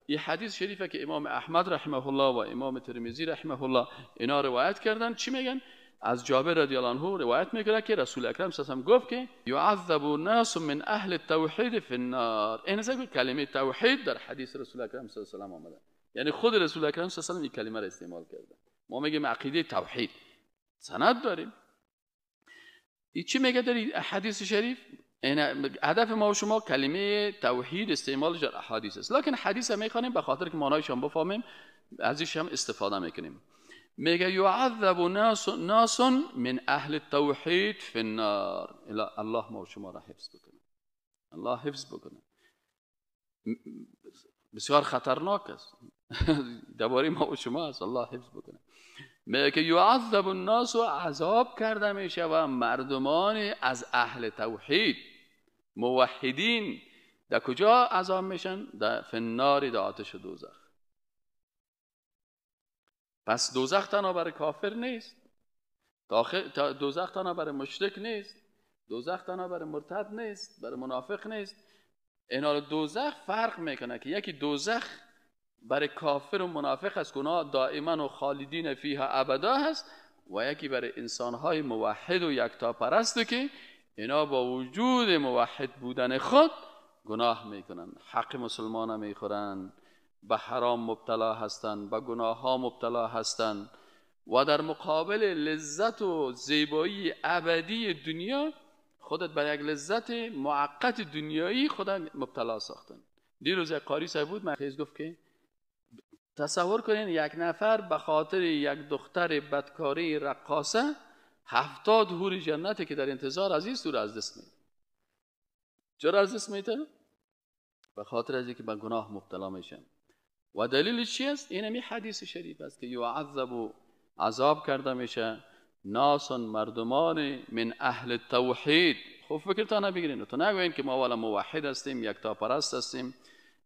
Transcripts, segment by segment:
این حدیث شریفه که امام احمد رحمه الله و امام ترمذی رحمه الله اینا روایت کردن. چی میگن؟ از جابر رضی الله عنه روایت میکنه که رسول اکرم صلی الله علیه و گفت که یعذب الناس من اهل التوحید فی النار. این اصلا کلمه توحید در حدیث رسول اکرم صلی الله علیه و آمده، یعنی خود رسول اکرم صلی الله علیه و این کلمه را استعمال کرده. ما میگیم عقیده توحید، سند داریم. این چی میگه در حدیث شریف؟ این هدف ما و شما کلمه توحید استعمالش در احادیث است، لکن حدیث هم میخوانیم به خاطر که معنایش هم بفهمیم، ازش هم استفاده میکنیم. میگه یعذب ناس من اهل التوحید فی النار. الله ما و شما را حفظ بکنه، الله حفظ بکنه. بسیار خطرناک است درباره ما و شما است، الله حفظ بکنه. میگه که یعذب الناس، عذاب کرده میشه و مردمان از اهل توحید موحدین در کجا عذاب میشن؟ در فنار، در آتش دوزخ. پس دوزخ تنها برای کافر نیست، دوزخ تنها برای مشرک نیست، دوزخ تنها برای مرتد نیست، برای منافق نیست. اینا دوزخ فرق میکنه که یکی دوزخ برای کافر و منافق است، گناه دائما و خالدین فیها ابدا هست، و یکی برای انسانهای موحد و یکتاپرست که اینا با وجود موحد بودن خود گناه میکنن، حق مسلمان میخورن، به حرام مبتلا هستند، به گناه ها مبتلا هستند و در مقابل لذت و زیبایی ابدی دنیا خودت بر یک لذت موقت دنیایی خودت مبتلا ساختن. دیروز یک قاری صاحب بود، من گفت که تصور کنین یک نفر به خاطر یک دختر بدکاری رقاصه 70 حور جنتی که در انتظار عزیز او از دست میده. چرا از دست میده؟ به خاطر از اینکه به گناه مبتلا میشن. و دلیلش چی است؟ این حدیث شریف است که یعذب، عذاب کرده میشه ناس، مردمان من اهل توحید. خب فکرتان نبگیرین، تو نگوین که ما والا موحد هستیم، یکتاپرست هستیم،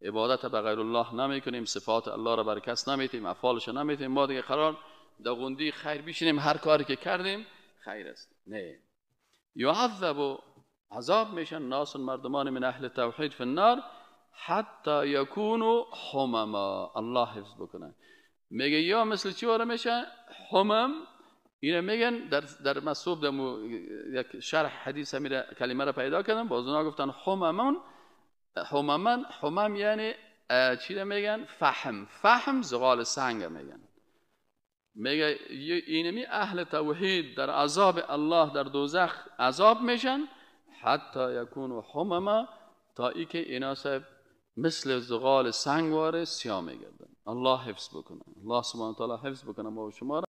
عبادت به غیر الله نمیکنیم، صفات الله را بر کس نمیتیم، افعالش نمیتیم، ما دیگه قرار در غندی خیر بشینیم، هر کاری که کردیم خیر است. نه، یعذب، عذاب میشن ناس، مردمان من اهل توحید فی النار حتی یکونو حمما. الله حفظ بکنه. میگه یا مثل چی واره میشه؟ حمم. اینو میگن در مصوب در یک شرح حدیث میره کلمه را پیدا کردن، باز اونا گفتن حممون، حممن، حمم یعنی چی میگن؟ فحم. فحم زغال سنگ میگن. میگه اینمی اهل توحید در عذاب الله در دوزخ عذاب میشن حتی یکونو حمما، تا ای که اینا صاحب مثل زغال سنگواره سیاه میگردن. الله حفظ بکنه، الله سبحانه و تعالی حفظ بکنه ما و شما را.